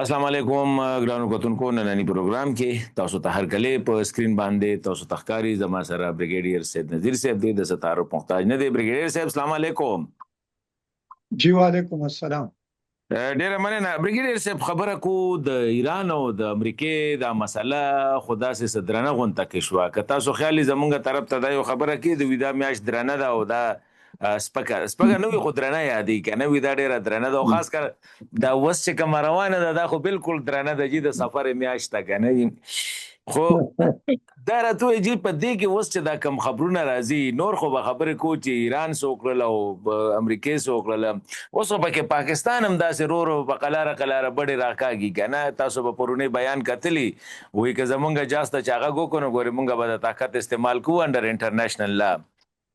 السلام علیکم ګرانو کتونکو، نننی پروګرام کې تاسو ته هرکلی. په سکرین باندې تاسو ته ښکاري زما سره بریګیډیر سید نذیر صاحب دی، د څه تعارف محتاج نه دی. بریګیډیر صاحب، السلام علیکم. جی، وعلیکم السلام. ډیره مننه بریګیډیر صاحب. خبره کو د ایران او د امریکې دا مسله خو داسې څه درنه غونته کې شوه، که تاسو خیال زمونږ طرف ته دا یو خبره کې د ویدا میاشت درنه ده او دا سپکه سپکه نه وي خو درنه یادې کنه وي، دا ډیره درنه ده او خاص کر دا وس چې کومه روانه ده، دا خو بالکل درنه ده جی، د سفر میاشت ده کنه. خو دا راته وایي جی په دې کې اوس چې دا کم خبرونه راځي، نور خو به خبرې کو چې ایران څه وکړل او امریکې څه وکړل، اوس خو پکې پاکستان هم داسې رو رو په قلاره قلاره بډې راکاږي که نه. تاسو به پرونی بیان کتلی وایي که زمونږ جاز ته چا غږ وکړو نو ګورې مونږ به د طاقت استعمال کوو انډر انټرنیشنل لا.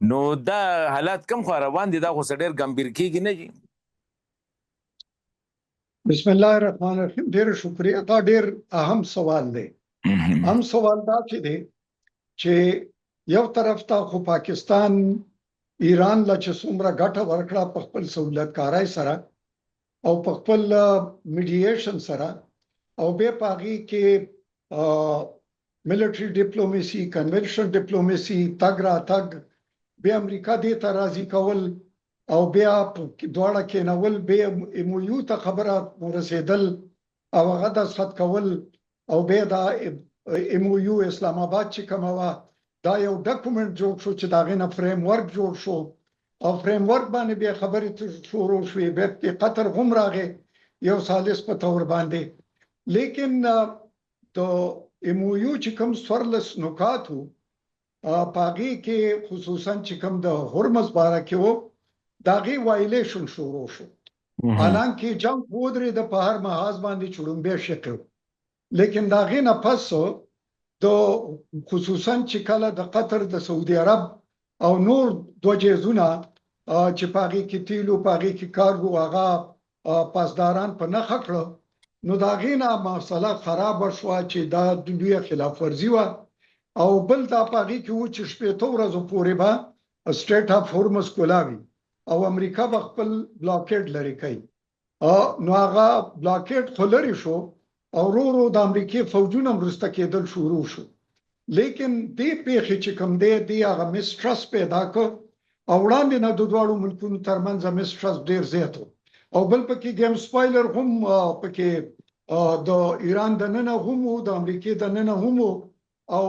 نو دا حالات کم خو روان دي، دا خو څه ډېر ګمبیر کېږي نه جی. بسم الله الرحمن الرحیم. ډیر شکریہ. دا ډیر اهم سوال دی. اهم سوال دا چې دی چې یو طرف ته خو پاکستان ایران له چې څومره ګټه ورکړه په خپل سہولتکارۍ سره او په خپل میډییشن سره، او بیا په هغې کې ملټري ډیپلوماسي، کنونشنل ډیپلوماسي، تګ راتګ، بیا امریکا دې ته راضي کول او بیا دواړه کېنول، بیا ایم او یو ته خبره ورسېدل او هغه دستخط کول، او بیا دا ایم او یو اسلام آباد چې کومه وه، دا یو ډاکومنټ جوړ شو چې د هغې نه فریم ورک جوړ شو او فریم ورک باندې بیا خبرې شروع شوې، بیا پکې قطر هم راغی یو ثالث په طور باندې. لیکن د ایم او یو چې کوم 14 نکات وو، په هغې کې خصوصا چې کوم د هرمز باره کې وو، د هغې وایلیشن شروع شو. حالانکه جنګ ودرېده په هر محاذ باندې چې ړومبی شق و، لیکن د هغې نه پس د خصوصا چې کله د قطر، د سعودي عرب او نور دوه جیزونه چې په هغې کې تیلو، په هغې کې کارګو، هغه پاسداران په نښه کړه، نو د هغې نه مسله خرابه شوه چې دا لویه خلاف ورزي وه. او بل دا په هغې کې و چې 60 ورځو پورې به سټریټ اف هرمز کولاوي او امریکا به خپل بلاکیډ لرې کوي. نو هغه بلاکیډ خو لرې شو او ورو ورو د امریکې فوجونه هم وروسته کېدل شروع شو، لیکن دې پیښې چې کوم دی، دې هغه مسټرس پیدا کړ او وړاندې نه د دواړو ملکونو ترمنځ مسټرس ډیر زیات و. او بل پکې ګیم سپایلر هم پکې د ایران دننه هم و، د امریکې دننه هم و، او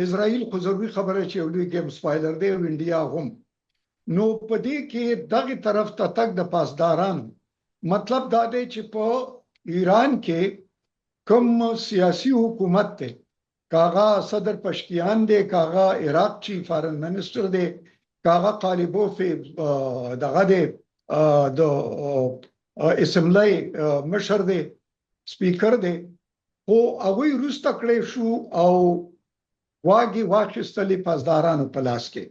اسرائیل خو ضروري خبره چې یو لوی ګیم سپایلر دی، او انډیا هم. نو په دې کې دغه طرف ته تګ د پاسدارانو مطلب دا دی چې په ایران کې کوم سیاسي حکومت دی، که هغه صدر پشکیان دی، که هغه عراقچي فارن منسټر دی، که هغه قالیبوف دغه دی، د اسمبلی مشر دی، سپیکر دی، خو هغوی وروسته کړی شو او واګې واخیستلې پاسدارانو په لاس کې.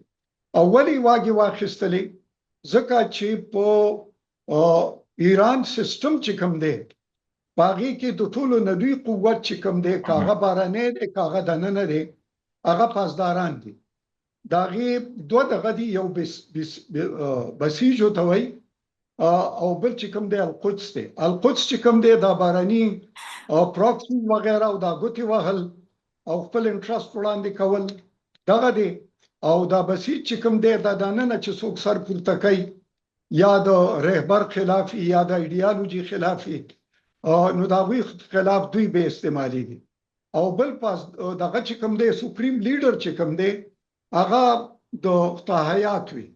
او ولې واګې واخیستلې؟ ځکه چې په ایران سیستم چې کوم دی، په هغې کې د ټولو نه لوی قوت چې کوم دی، که هغه بهرنی دی که هغه دننه دی، هغه پاسداران دي. د هغې دوه دغه دي، یو بسیج ورته وایي او بل چې کوم دی القدس دی. القدس چې کوم دی، دا بهرني پراکسي وغیره او دا ګوتې وهل او خپل انټرست وړاندې کول دغه دی، او دا بسیج چې کوم دی، دا دننه چې څوک سر پورته کوي یا د رهبر خلاف یا د ایډیالوژي خلاف، نو د هغوی خلاف دوی به استعمالیږي. او بل پاس دغه چې کوم دی، سپریم لیډر چې کوم دی، هغه د تحیات وي،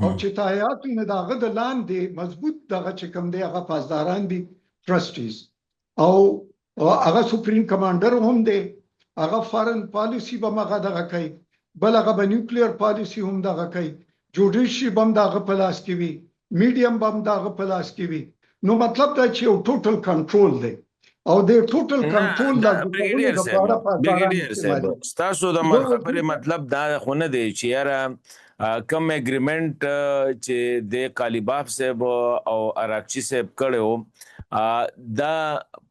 او چې تحیات وي نو د هغه د لاندې مضبوط دغه چې کوم دی، هغه پاسداران دي، ټرسټیز، او هغه سپریم کمانډر هم دی. هغه فارن پالیسی به هغه دغه کوي، بل هغه به نیوکلیر پالیسی هم دغه کوي، جوډیشری به هم د هغه په لاس کې وي، میډیم به هم د هغه په لاس کې وي. نو مطلب دا چې یو ټوټل کنټرول دی او د ټوټل کنټرول د بریګیډیر صاحب، بریګیډیر صاحب، تاسو د خبرې مطلب دا خو نه دی چې یاره کم اګریمنت چې د قالیباف صاحب او عراقچي صاحب کړو، دا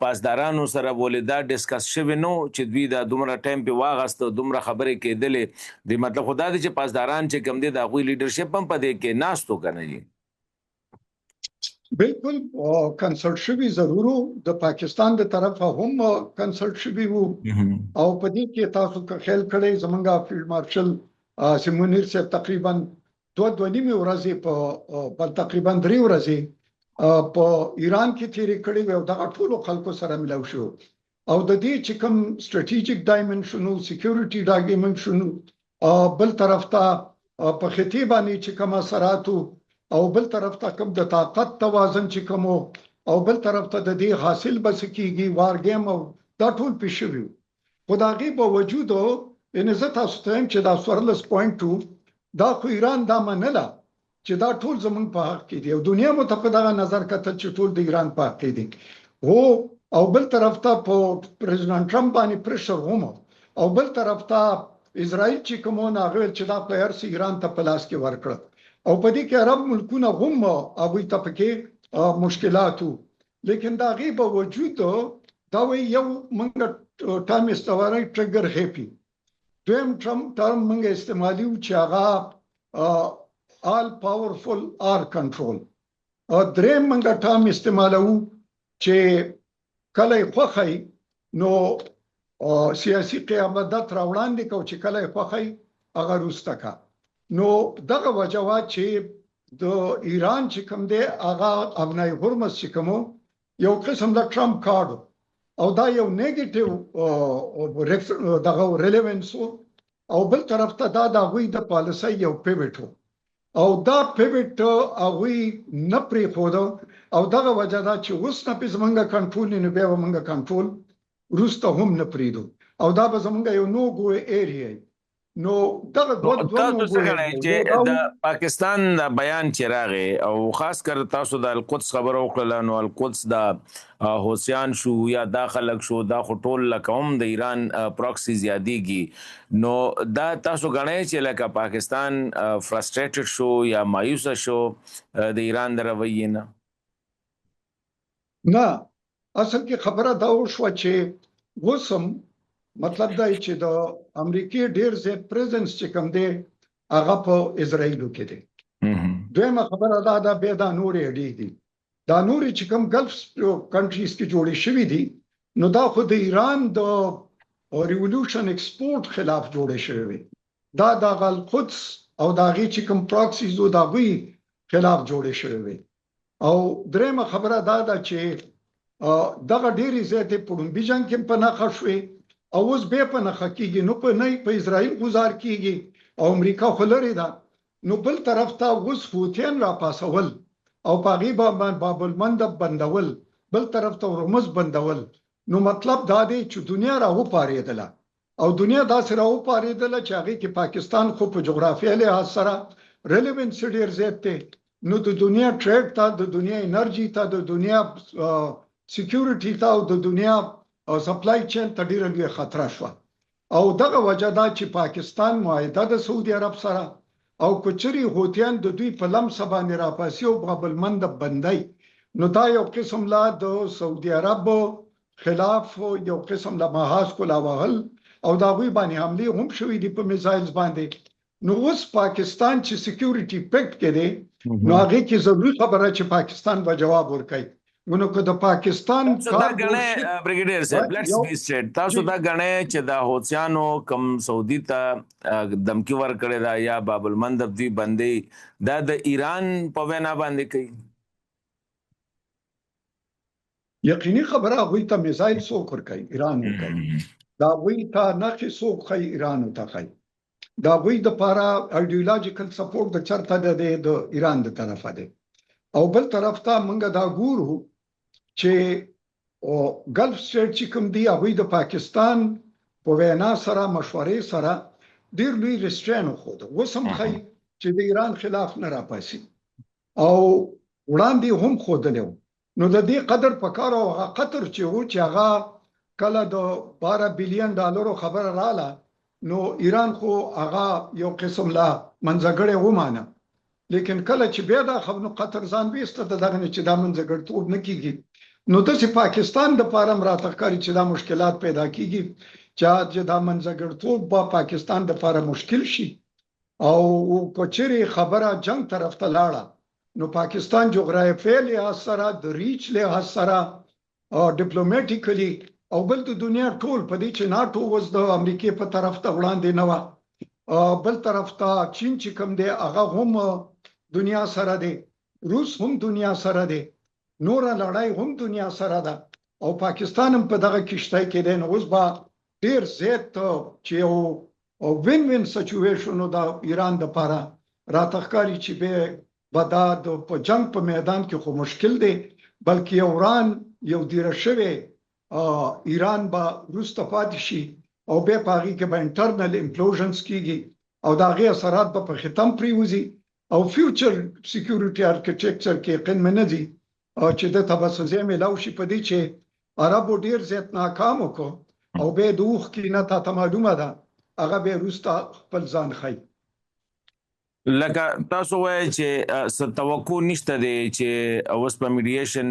پاسدارانو سره بولې دا ډیسکس شوی نو چې دوی دا دومره ټایم په واغست، دومره خبرې کېدلې د مطلب خدا دې چې پاسداران چې کم دي، د هغوی لیډرشپ هم په دې کې ناستو کنه جی؟ بالکل کنسلټ شوي ضرور د پاکستان د طرفه هم کنسلټ شوي وو. او په دې کې تاسو که خیال کړئ، زمونږ فیلډ مارشل عاصم منیر صاحب تقریبا دوه دوه نیمې ورځې په بل تقریبا 3 ورځې په ایران کې تیرې کړې وې او دغه ټولو خلکو سره ملو شو. او د دې چې کوم سټراټیژیک ډایمنشن او سکیورټي ډایمنشن، بل طرف ته په خطې باندې چې کوم اثرات، او بل طرف ته کوم د طاقت توازن چې کوم، او بل طرف ته د دې حاصل بس کیږي وار ګیم، او دا ټول پیښ شوي. خو د هغې باوجود، یعنې زه تاسو ته وایم چې دا 14.2 دا خو ایران دا منله چې دا ټول زمونږ په حق کې دي، او دنیا مو ته په دغه نظر کتل چې ټول د ایران په حق کې دي. هو، او بل طرف ته په پریزیدنټ ټرمپ باندې پریشر هم، او بل طرف ته اسرائیل چې کوم نه غویل چې دا په هر څه ایران ته په لاس کې ورکړه، او په دې کې عرب ملکونه هم هغوی ته پکې مشکلات وو. لیکن د هغې باوجود دا وایي، یو موږ ټایم استواري ټریګر هیپي، دویم ټرم موږ استعمالیو چې هغه آل پاورفul آر کنټرول، او دریم موږ ټرم استعمالو چې کله یې خوښی نو سیاسي قیادت را وړاندې کو، چې کله یې خوښی هغه روسته کا. نو دغه وجه وه چې د ایران چې کوم دی هغه ابنای هرمز چې کوم یو قسم د ټرمپ کارډ، او دا یو نیگیټیو دغه ریلیونس، او بل طرف ته دا د هغوی د پالیسۍ یو پیوټ، او دا پیوټ هغوی نه پرېښوده. او دغه وجه ده چې اوس نه پې زمونږ کنټرول، نه بیا به مونږ کنټرول وروسته هم نه پرېږدو، او دا به زمونږ یو نو ګو ایریا. نو دغه دوه دوه تاسو څه ګڼئ چې د پاکستان د بیان چې راغی، او خاص کر تاسو د القدس خبره وکړله، نو القدس د حوثیان شو یا دا خلک شو، دا خو ټول لکه هم د ایران پروکسیز یادېږي، نو دا تاسو ګڼئ چې لکه پاکستان فرسټریټډ شو یا مایوسه شو د ایران د رویې نه؟ نه، اصل کې خبره دا وشوه چې اوس هم مطلب دا چې د امریکې ډیر زیات پریزنس چې کوم دی هغه په اسراییلو کې دی. دویمه خبره دا ده، بیا دا نورې اډې دي، دا نورې چې کوم ګلف کنټریز کې جوړې شوې دي، نو دا خو د ایران د ریولوشن ایکسپورټ خلاف جوړې شوې وي، دا د القدس او د هغې چې کوم پراکسیز و د هغوی خلاف جوړې شوې وي. او درېیمه خبره دا ده چې دغه ډېرې زیاتې په ړومبي جنګ کې په نښه شوې او اوس بیا په نښه کېږي، نو په نه په اسرائیل ګزار کېږي او امریکا خو لرې ده. نو بل طرف ته اوس حوثیان راپاسول او په هغې باندې باب المندب بندول، بل طرف ته هرمز بندول، نو مطلب دا دی چې دنیا را وپارېدله، او دنیا داسې را وپارېدله چې هغې کې پاکستان خو په جغرافیا لحاظ سره ریلیونس ډېر زیات دی، نو د دنیا ټریډ ته، د دنیا انرژي ته، د دنیا سکیورټي ته او د دنیا سپلای چین ته ډیره لویه خطره شوه. او دغه وجه ده چې پاکستان معاهده د سعودي عرب سره، او که چېرې حوثیان د دوی په لمسه باندې راپاسي او باب المندب بندی، نو دا یو قسم لا د سعودي عرب خلاف یو قسم لا محاذ کولا وهل، او د هغوی باندې حملې هم شوې دي په میزایلز باندې. نو اوس پاکستان چې سکیورټي پکټ کې دی، نو هغې کې ضروري خبره چې پاکستان به جواب ورکوي. نو که د پاکستان تاسو دا ګڼئ، بریګیډیر صاحب، لیټس بی سټریټ، تاسو دا ګڼئ چې د حوثیانو کوم سعودي ته دمکی ورکړې ده یا باب المندب دوی بندي، دا د ایران په وینا باندې کوي؟ یقیني خبره، هغوی ته میزایل څوک ورکوي؟ ایران ورکوي. د هغوی ته نښې څوک ښیي؟ ایران ورته ښیي. د هغوی دپاره ایډیولوژیکل سپورټ د چرته دی؟ د ایران د طرفه دی. او بل طرف ته موږ دا ګورو چې ګلف سټیټ چې کوم دی، هغوی د پاکستان په وینا سره مشورې سره ډیر لوی ریسټرین وښود، اوس هم ښیي چې د ایران خلاف نه راپاسي، او وړاندې هم ښودلی و. نو د دې قدر پکار. او هغه قطر چې و، چې هغه کله د 12 بلین ډالرو خبره رااله، نو ایران خو هغه یو قسم لا منځګړی ومانه، لیکن کله چې بیا دا خبر، نو قطر ځان ویسته د دغه نه چې دا منځګړتوب نه کیږي. نو داسې پاکستان د پاره هم راته ښکاري چې دا مشکلات پیدا کیږي، چې دا منځګړتوب به پاکستان د پاره مشکل شي، او که چېرې خبره جنگ طرف ته لاړه نو پاکستان جغرافیې لحاظ سره، د ریچ لحاظ سره، ډیپلوماټیکلی او بل د دنیا ټول په دې چې ناټو اوس د امریکې په طرف ته وړاندې نه وه، بل طرف ته چین چې کوم دی هغه هم دنیا سره دی، روس هم دنیا سره دی، نوره لړۍ هم دنیا سره ده او پاکستان هم په دغه کشتۍ کې دی. نو اوس به ډیر زیات چې یو وین وین سچویشن د ایران د پاره راته ښکاري چې به به دا د په جنگ په میدان کې خو مشکل دی، بلکې یو وران یو دیره شوی ایران به وروسته پاتې شي او بیا په هغې کې به انټرنل امپلوژنز کیږي او د هغې اثرات به په ختم پریوځي او فیوچر سکیورټي ارکیټیکچر کې یقین مې نه ځي چې ده ته به څه ځای میلاو شي. په دې چې عربو ډیر زیات ناکام وکړو او بیا د اوښ کینه تا ته معلومه ده، هغه بیا وروسته خپل ځان ښيي. لکه تاسو وایئ چې څه توقع نشته دی چې اوس په میډیشن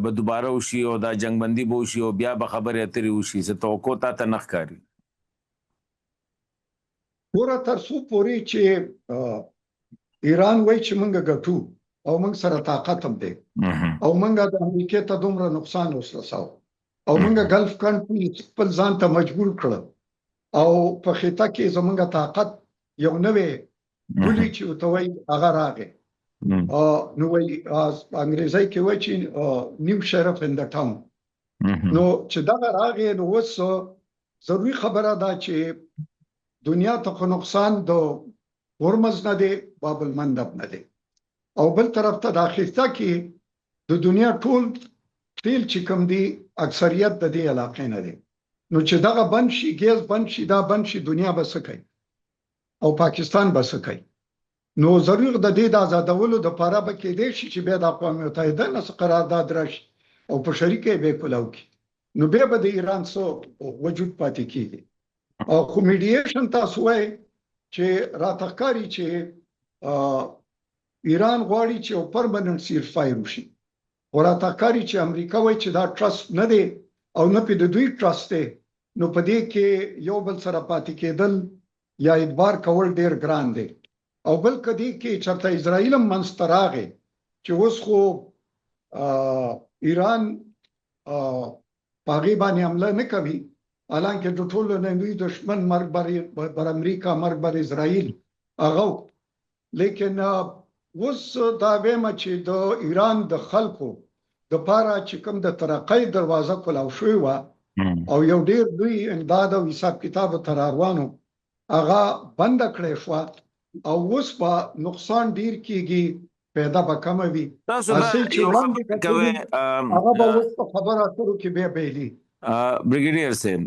به دوباره وشي او دا جنگ بندي به وشي او بیا به خبرې اترې وشي، څه توقع تا ته نه ښکاري؟ ګوره، تر څو پورې چې ایران وایي چې موږ ګټو او موږ سره طاقت هم دی او موږ د امریکې ته دومره نقصان اوس رساو او موږ ګلف کنټری خپل ځان ته مجبور کړ او په خطه کې زمونږ طاقت یو نوې ګلی چې ورته وایي هغه راغی، نو وایي انګریزۍ کې وایي چې نیو شرف ان د ټاون، نو چې دغه راغی نو اوس ضروري خبره ده چې دنیا ته خو نقصان د هرمز نه دی، باب المندب نه دی، او بل طرف ته د خطه کې د دنیا ټول تیل چې کوم دی اکثریت د دې علاقې نه دی. نو چې دغه بند شي، ګیس بند شي، دا بند شي، دنیا به څه کوي او پاکستان به څه کوي؟ نو ضرور د دې د ازادولو دپاره به کېدای شي چې بیا د اقوام متحده نه څه قرارداد راشي او په شریکه یې بیا کولاو کړي، نو بیا به د ایران څه وجود پاتې کېږي. او خو میډیشن تاسو وایئ چې راته ښکاري چې ایران غواړي چې یو پرمننټ سیر فایر وشي، خو راته ښکاري چې امریکا وایي چې دا ټرست نه دی او نه پې د دوی ټرست دی، نو په دې کې یو بل سره پاتې کېدل یا اعتبار کول ډیر ګران دی. او بل که دې کې چرته اسرائیل هم منځته راغی چې اوس خو ایران په هغې باندې حمله نه کوي، حالانکه د ټولو نه لوی دښمن مرګ بر امریکا، مرګ بر اسرائیل هغه، لیکن اوس دا وایم چې د ایران د خلکو د پاره چې کوم د ترقۍ دروازه کولاو شوې وه او یو ډیر لوی امداد او حساب کتاب ته روانو، هغه بنده کړې شوه او اوس به نقصان ډیر کیږي، پیدا به کمه وي. تاسو دا چې یو وړاندې خبره کوئ هغه به اوس په خبرو اترو کې بیا بیلي. بریګیډیر صاحب،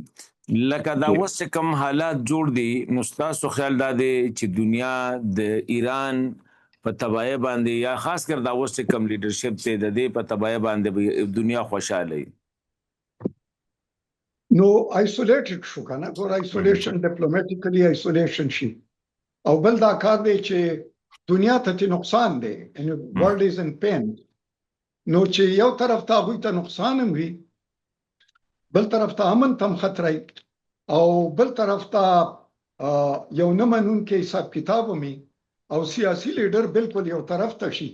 لکه دا اوس چې کوم حالات جوړ دي، نو ستاسو خیال دا دی چې دنیا د ایران په تباهۍ باندې یا خاص کر دا اوس چې کوم لیډرشپ دی د دې په تباهۍ باندې به دنیا خوشاله وي؟ نو آیسولیټډ شو کنه، ګور آیسولیشن ډیپلوماټیکلی آیسولیشن شي، او بل دا کار دی چې دنیا ته تی نقصان دی، یعنی ورلډ از ان پین. نو چې یو طرف ته هغوی ته نقصان هم وي، بل طرف ته امن ته هم خطر وي، او بل طرف ته یو نه منونکی حساب کتاب هم وي او سیاسي لیډر بالکل یو طرف ته شي،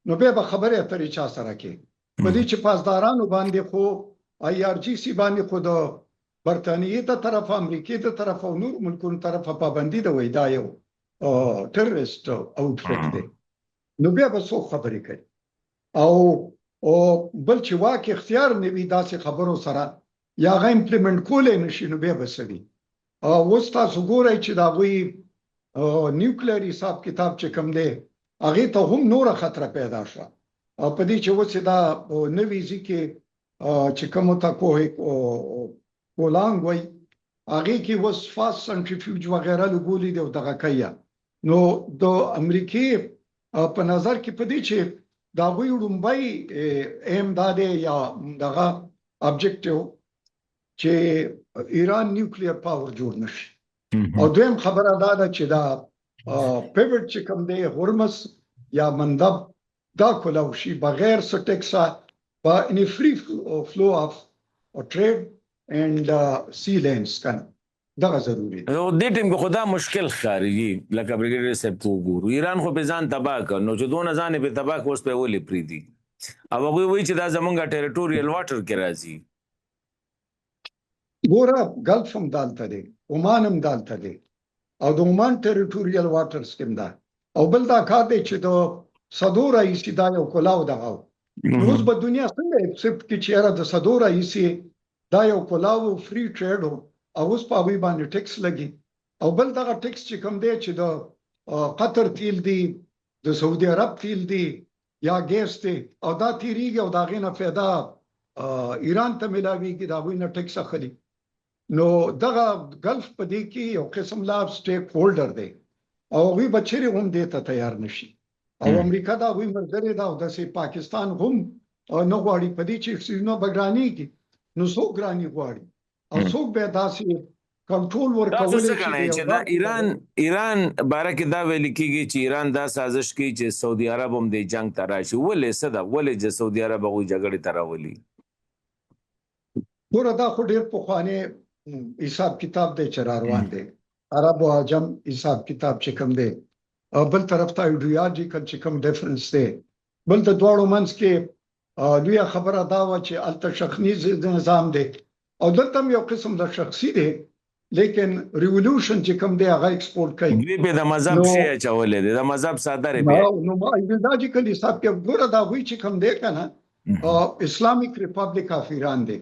نو بیا به خبرې اترې چا سره کې؟ په دې چې پاسدارانو باندې خو آی آر جی سی باندې خو د برتانیې د طرفه، امریکې د طرفه او نور ملکونو طرفه پابندي ده، وایي دا یو ټروریست اوټفټ دی، نو بیا به څوک خبرې کوي؟ او بل چې واک اختیار نه وي داسې خبرو سره یا هغه امپلیمنټ کولی نه شي، نو بیا به څه وي؟ اوس تاسو ګورئ چې د هغوی نیوکلیر حساب کتاب چې کوم دی هغې ته هم نوره خطره پیدا شوه، او په دې چې اوس یې دا نوي ځي کې چې کوم ته کوه کولانګ وایي هغې کې اوس فاست سنټریفیوج وغیره لګولي دي او دغه کوي. نو د امریکې په نظر کې په دې چې د هغوی ړومبی ایم دا دی یا دغه ابجیکټیو چې ایران نیوکلیر پاور جوړ نشي، او دویم خبره دا ده چې دا پیوټ چې کوم دی هرمز یا مندب دا کولاو شي بغیر څه ټیکسه، په ان فری فلو اف ټریډ اینډ سی لینز کنه. دغه ضروري دی. نو دې ټیم کې خو دا مشکل ښکاري جي، لکه بریګیډیر صاحب که وګورو ایران خو پې ځان تباه کړ، نو چې دونه ځان یې پې تباه کړ اوس پې ولې پرېږدي؟ او هغوی وایي چې دا زمونږ ټیریټوریل واټر کې راځي. ګوره ګلف هم دالته دی، عمان هم دالته دی، او د عمان ټیریټوریل واټرز کې هم ده. او بل دا کار دی چې د صدو راهیسې دا یو کلاو دغه و، نو اوس به دنیا څنګه اکسپټ کړي چې یاره د صدو راهیسې دا یو کلاو و، فری ټریډ و، او اوس په هغوی باندې ټیکس لګي. او بل دغه ټیکس چې کوم دی چې د قطر تیل دی، د سعودي عرب تیل دی یا ګیس دی، او دا تیریږي او د هغې نه فایده ایران ته ملاویږي، د هغوی نه ټیکس اخلي. نو دغه ګلف په دې کې یو قسم لا سټیک هولډر دی، او هغوی به چېرې هم دې ته تیار نشي. او امریکا د هغوی ملګرې ده، او داسې پاکستان هم نه غواړي په دې چې څیزونه به ګرانېږي، نو څوک ګراني غواړي او څوک بیا داسې کنټرول تاسو ورکولی څه شي؟ ګڼئ د چې یو دا داسې ایران ایران باره کې دا ویل کېږي چې ایران دا سازش کوي چې سعودي عرب هم دې جنگ ته راشي، ولې؟ څه ده، ولې چې سعودي عرب هغوی جګړې ته راولي؟ ګوره دا خو ډېر پخوانی حساب کتاب دی چې را روان دی، عرب او عجم حساب کتاب چې کوم دی، او بل طرف ته ایډیالوژیکل چې کوم ډیفرنس دی. بل د دواړو منځ کې لویه خبره دا وه چې هلته شخصي نظام دی او دلته هم یو قسم د شخصي دی، لیکن ریولوشن چې کوم دی هغه ایکسپورټ کوي. دوی پې د مذهب نو شی اچولی دی، د مذهب څادر یې پې. نو ایډیالوژیکل حساب کې ګوره دا هغوی چې کوم دی که نه اسلامیک ریپبلک اف ایران دی،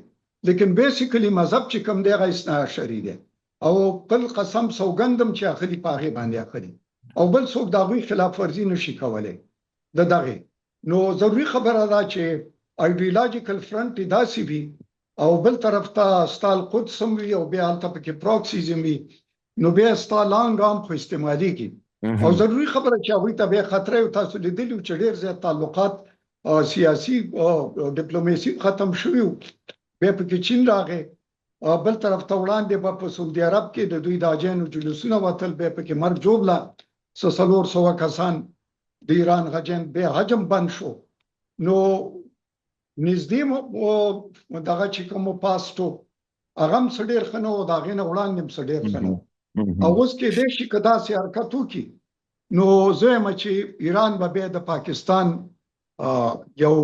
لیکن بیسیکلی مذهب چې کوم دی هغه اثنا عشري دی، او بل قسم سوګند هم چې اخلي په هغې باندې اخلي، او بل څوک د هغوی خلاف ورزي نشي کولی د دغې. نو ضروري خبره ده چې ایډیالوژیکل فرنټ داسې وي، او بل طرف ته ستا القدس هم وي، او بیا هلته پکې پروکسیزم وي، نو بیا ستا لانګ آرم خو استعمالیږي. او ضروري خبره چې هغوی ته بیا خطر یو، تاسو لیدلي وو چې ډېر زیات تعلقات سیاسي ډیپلوماسي ختم شوي وو، بیا پکې چین راغی. بل طرف ته وړاندې به په سعودي عرب کې د دوی د حاجیانو جلوسونه وتل، بیا پکې مرګ ژوبله څه 400 کسان د ایران حجین، بیا حجم بند شو. نو نږدې دغه چې کوم پاسټو هغه هم څه ډېر ښه نه و، د هغې نه وړاندې هم څه ډېر ښه نه و. او اوس کېدای شي که داسې حرکت وکړي، نو زه وایم چې ایران به بیا د پاکستان یو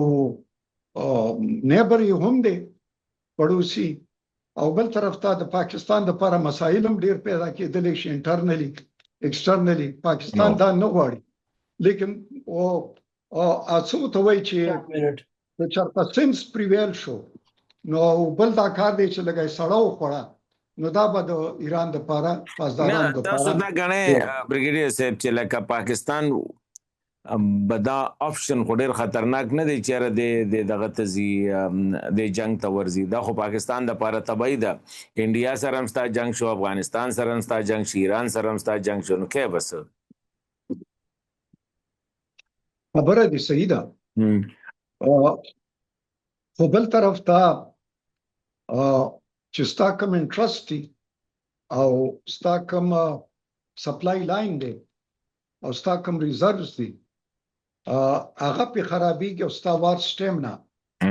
نیبر یې هم دی، پړوسی، او بل طرف ته د پاکستان لپاره مسایل هم ډېر پیدا کېدلی شي انټرنلی ایکسټرنلی. پاکستان دا نه غواړي، لیکن او څه ورته وایي چې که چېرته سنس پریویل شو، نو بل دا کار دی چې لږه یې سړه وخوړه، نو دا به د ایران دپاره پاسداران نه تاسو دپاره دا ګڼئ بریګیډیر صاحب چې لکه پاکستان به دا آپشن خو ډېر خطرناک نه دی چې یاره د دغه ته ځي، د جنگ ته ورځي؟ دا خو پاکستان دپاره تباهي ده. انډیا سره هم ستا جنگ شو، افغانستان سره هم ستا جنگ شو، ایران سره هم ستا جنگ شو، نو کې به څه؟ خبره دې صحیح ده، خو بل طرف ته چې ستا کوم انټرست دی او ستا کوم سپلای لاین دی او ستا کوم ریزروز دی، هغه پې خرابېږي او ستا وار سټیمنا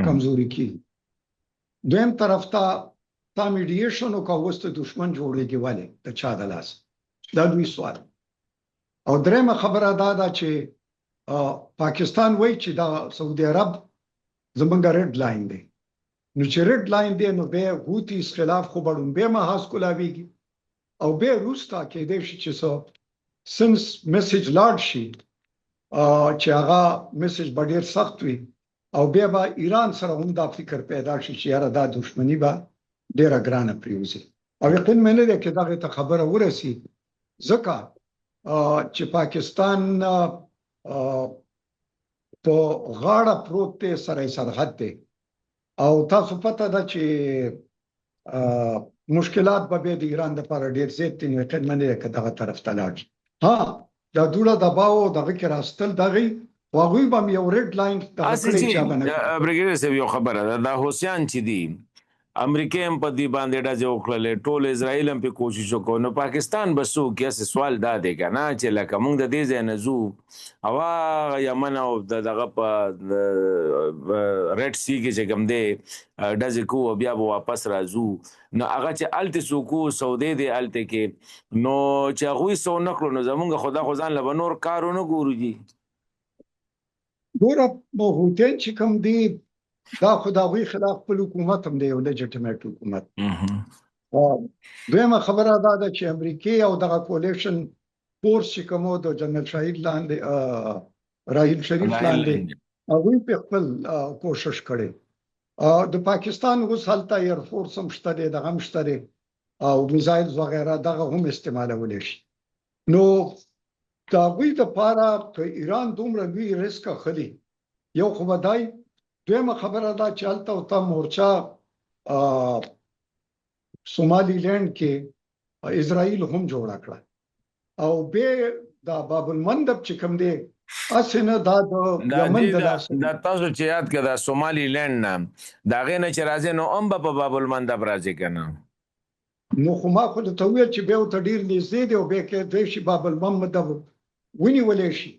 کمزوري کېږي. دویم طرف ته تا میډییشن وکړه، اوس ته دښمن جوړېږي، ولې؟ د چا د لاسه؟ دا لوی سوال. او درېیمه خبره دا ده چې پاکستان وایي چې دا سعودي عرب زمونږ ریډ لاین دی، نو چې ریډ لاین دی نو بیا حوثیز خلاف خو به ړومبی محاذ کولاویږي، او بیا وروسته کېدای شي چې څه سنس میسج لاړ شي چې هغه میسج به ډېر سخت وي، او بیا به ایران سره هم دا فکر پیدا شي چې یاره دا دښمني به ډېره ګرانه پرېوځي. او یقین مې نه دی چې دغې ته خبره ورسي، ځکه چې پاکستان په غاړه پروت دی، سره سرحد دی، او تاسو پته ده چې مشکلات به بیا د ایران دپاره ډېر زیات دي. نو یقین مې نه دی که دغه طرف ته لاړ شي. ها دا دوړه دباو دغه کې راستل دغې، خو هغوی به هم یو ریډ لاین دغه هسې کړی چې چې هغه نه بریګیډیر صاحب یو خبره ده، دا حوثیان چې دي امریکې هم په دوی باندې ډزې وکړلې، ټول اسرائیل هم پرې کوشش وکړ، نو پاکستان به څه وکړي؟ هسې سوال دا دی که نه چې لکه موږ د دې ځای نه ځو او هغه یمن او د دغه په ریډ سی کې چې کوم دی ډزې کوو او بیا به واپس راځو، نو هغه چې هلته څوک وو سعودي دی هلته کې، نو چې هغوی څه ونه کړو نو زمونږ خو دا خو ځان له به نور کار ونه ګورو جي. ګوره حوثیان چې کوم دي دا خو د هغوی خلاف خپل حکومت هم دی، یو لیجیټیمیټ حکومت. دویمه خبره دا ده چې امریکې او دغه کولیشن فورس چې کوم د جنرال شاهد لاندې، راحیل شریف لاندې، هغوی په خپل کوشش کړی. د پاکستان اوس هلته ایر فورس هم شته دی، دغه هم شته دی او میزایلز وغیره دغه هم استعمالولی شي. نو د هغوی دپاره که ایران دومره لوی ریسک اخلي، یو خو به دای. دویمه خبره دا چې هلته ورته مورچه سومالي لینډ کې اسرائیل هم جوړه کړه او به دا باب المندب چې کوم دی هسې نه دا د یمن د لاسه. دا تاسو چې یاد کړه دا سومالي لینډ نه د هغې نه چې راځې نو هم به په باب المندب راځې که نه؟ نو خو ما خو درته وویل چې بیا ورته ډېر نږدې دی او بیا کېدای شي باب المندب ونیولی شي.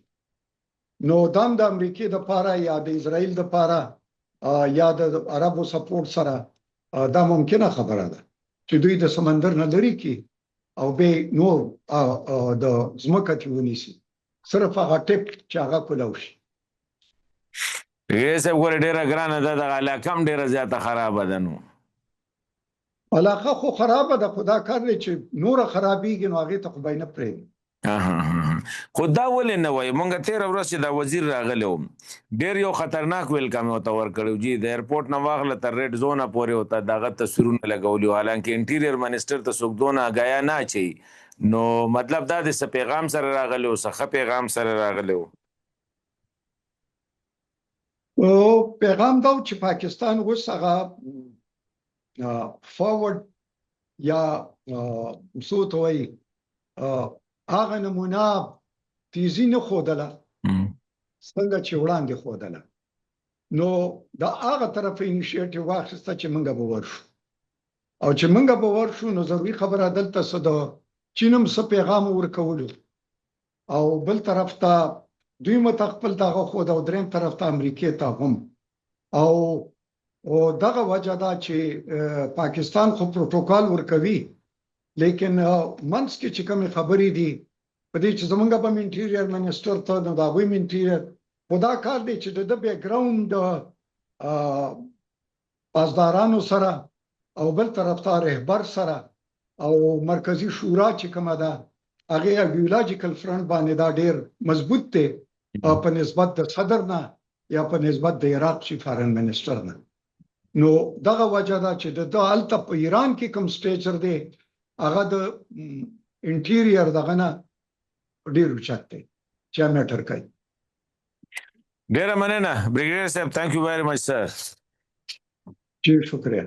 نو دا هم د امریکې دپاره یا د اسرائیل دپاره یا د عربو سپورټ سره دا ممکنه خبره ده چې دوی د سمندر نه لرې کړي او بیا نور د ځمکه ترې ونیسي، صرف هغه ټپ چې هغه کولاو شي. رییس صاحب ګوره ډېره ګرانه ده دغه علاقه هم ډېره زیاته خرابه ده. نو علاقه خو خرابه ده، خو دا کار دی چې نوره خرابېږي نو هغې ته خو به یې نه پرېږدي. خو دا ولې نه وایي؟ مونږ تېره ورځ چې دا وزیر راغلی و ډېر یو خطرناک ویلکم یې ورته ورکړی و جي، د ایرپورټ نه واخله تر ریډ زونه پورې ورته دغه تصویرونه لګولي وو، حالانکه انټیریئر منسټر ته څوک دونه اګایا نه اچوي. نو مطلب دا دی څه پیغام سره راغلی و، څه ښه پیغام سره راغلی و؟ پیغام دا و چې پاکستان اوس هغه فارورډ یا څه ورته وایي هغه نمونه تیزی نه ښودله څنګه چې وړاندې ښودله، نو د هغه طرف انیشیټیو واخیسته چې موږ به ورشو، او چې موږ به ورشو نو ضروري خبره دلته څه د چین هم څه پیغام ورکولو او بل طرف ته دوی مو ته خپل دغه ښود او دریم طرف ته امریکې ته هم. او دغه وجه ده چې پاکستان خو پروتوکول ورکوي، لیکن منځ کې چې کومې خبرې دي په دې چې زمونږ به انټیریئر منسټر ته نو د هغوی انټیریئر، خو دا کار دی چې د ده بیکګراونډ د پاسدارانو سره او بل طرف ته رهبر سره او مرکزي شورا چې کومه ده هغې ایډیولوژیکل فرنټ باندې دا ډیر مضبوط دی په نسبت د صدر نه یا په نسبت د عراق چې فارن منسټر نه. نو دغه وجه ده چې د ده هلته په ایران کې کوم سټیچر دی هغه د انټیریئر دغه نه ډیر اوچت دی چې میټر کوي. ډیره مننه بریګیډیر صاحب، ثانک یو ویری مچ سر. ډیر شکریه.